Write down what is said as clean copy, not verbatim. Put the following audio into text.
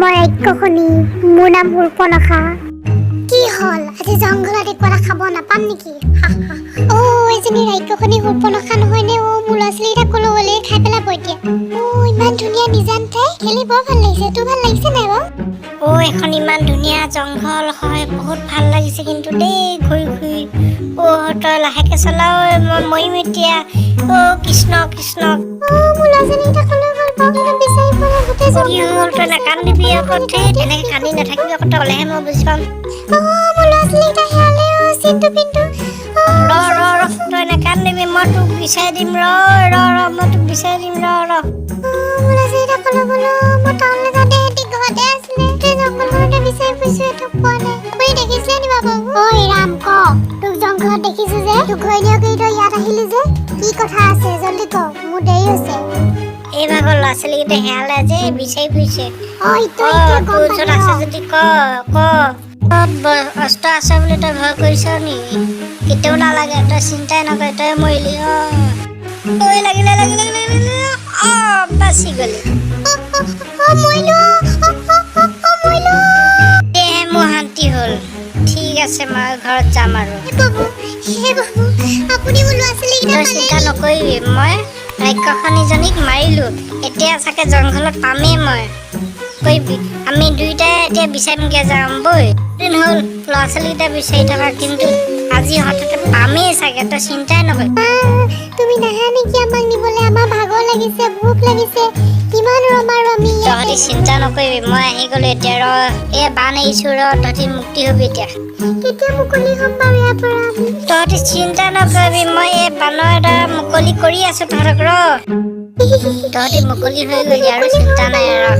মই ৰাক্ষসনী, মোৰ নাম শূৰ্পনখা। কি হ'ল, আজি জংঘলত একো এটা খাব নাপাম নেকি? অ, এজনী ৰাক্ষসনী শূৰ্পনখা নহয়নে? অ, মোৰ ল'ৰা ছোৱালীকেইটা ক'লৈ গ'লে? খাই পেলাব এতিয়া। অ, ইমান ধুনীয়া নিজান ঠাই, খেলি বৰ ভাল লাগিছে। তোৰ ভাল লাগিছে নাই বাৰু? অ, এখন ইমান ধুনীয়া জংঘল হয়, বহুত ভাল লাগিছে কিন্তু দেই ঘূৰি ঘূৰি। অ, তই লাহেকে চলাও, মই মৰিম এতিয়া। অ কৃষ্ণ কৃষ্ণ! অ, মোৰ ল'ৰা ছোৱালীকেইটা ক'লৈ গ'ল বাৰু? কিন্তু বিচাৰি পোৱা নাই গোটেই কি হ'ল? তই নাকান্দিবি আকৌ। ধেই, তেনেকে কান্দি নাথাকিবি আকৌ, তই ক'লেহে মই বুজি পাম। অ, মোৰ ল'ৰা ছোৱালীকেইটা হেৰালে। অ, চিন্তু, পিন্তু, অ। ৰ ৰ ৰ, তই নাকান্দিবি, মই তোক বিচাৰি দিম। ৰ ৰ ৰ, মই তোক বিচাৰি দিম, ৰ ৰ। অ, মোৰ ল'ৰা ছোৱালীকেইটা ক'লৈ গ'ল? অ, মই টাউনলৈ যাওঁতে সিহঁতি ঘৰতে আছিলে। গোটেই জংঘলখনতে বিচাৰি ফুৰিছো, সিহঁতক পোৱা নাই। আপুনি দেখিছিলে নি বাবু? ঐ ৰাম, ক, তোক জংঘলত দেখিছো যে, তোক ঘৈণীয়েক এৰি তই ইয়াত আহিলি যে, কি কথা আছে? জল্দি ক, মোৰ দেৰি হৈছে। এই ভাগৰ ল'ৰা ছোৱালীকেইটা হেৰালে যে, বিচাৰি ফুৰিছে। ঐ, ক। তই এতিয়া তোৰ গম ওচৰত পালি? আছে যদি ক ক। ক'ত অস্ত্ৰ আছে বুলি তই ভয় কৰিছ নেকি? কেতিয়াও নালাগে, তই চিন্তাই নকৰ। তই মৰিলি। অ, ঐ, লাগিলে লাগিলে লাগিলে। অ, বাচি গলি। অ, মৰিলো, অ, অ, অ, অ, মৰিলো। এতিয়াহে মোৰ শান্তি হ'ল। ঠিক আছে, মই ঘৰত যাম আৰু। হে প্ৰভু, হে প্ৰভু, আপুনি মোৰ ল'ৰা ছোৱালীকেইটা তই পালে? চিন্তা নকৰিবি, মই ৰাক্ষসনীজনীক মাৰিলো। এতিয়া চাগে জংঘলত পামেই মই। কৰিবি, আমি দুয়োটাই এতিয়া বিচাৰিমগৈ যাম বৈ। দিন হ'ল ল'ৰা ছোৱালীকেইটা বিচাৰি থকা, কিন্তু আজি হঠাতে পামেই চাগে, তই চিন্তাই নকৰিবি। আহ, তুমি নাহা নেকি আমাক নিবলৈ? আমাৰ ভাগৰ লাগিছে, ভোক লাগিছে, কিমান ৰম আৰু আমি ইয়াতে? তহঁতি চিন্তা নকৰিবি, মই আহি গলো এতিয়া। ৰ, এই বান এৰিছো, ৰ, তহঁতি মুক্তি হবি এতিয়া। কেতিয়া মুকলি হ'ম বাৰু ইয়াৰ পৰা আমি? তহঁতি চিন্তা নকৰিবি, মই এই বানৰ দ্বাৰা মুকলি কৰি আছো তহঁতক। ৰ, তহঁতি মুকলি হৈ গলি আৰু চিন্তা নাই। ৰ।